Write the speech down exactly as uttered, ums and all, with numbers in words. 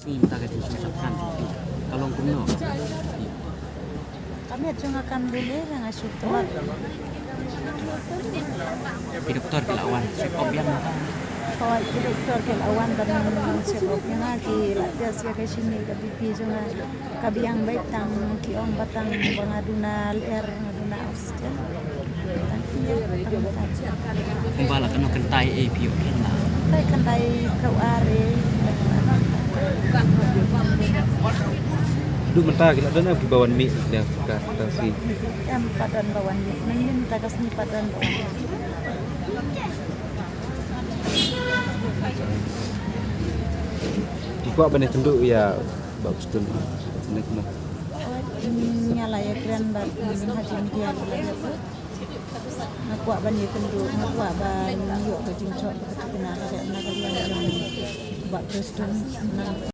Mynta ka jingsngewsih kan ka long kumno? Ka miet jong nga kam dei, nga shu tlot. Ki doktor ki la wan check up ïa nga. Hooid, ki doktor ki la wan ban check up ïa nga, ki la test ïa ka shini, ka B P jong nga. Ka biang beit, tang ki ong ba tang ba nga duna lyer, nga duna oxygen. Kumba la kano kyntai, eh, phi ïoh kyntai? Kyntai, kyntai phew ar, eh. Haduh mynta ki la don em kiba wan mih na ka, ka sngi? Em pat don ba wan mih. Mynta ka sngi pat don ba wan mih. Phi kwah ban ïakynduh ïa Bah Prestone ne kumno? Nga la ïakren bad i ha jingïaid. Nga kwah ban ïakynduh, nga kwah ban ïoh ka jingthoh ka thikna ka dei na ka liang jong Bah Prestone.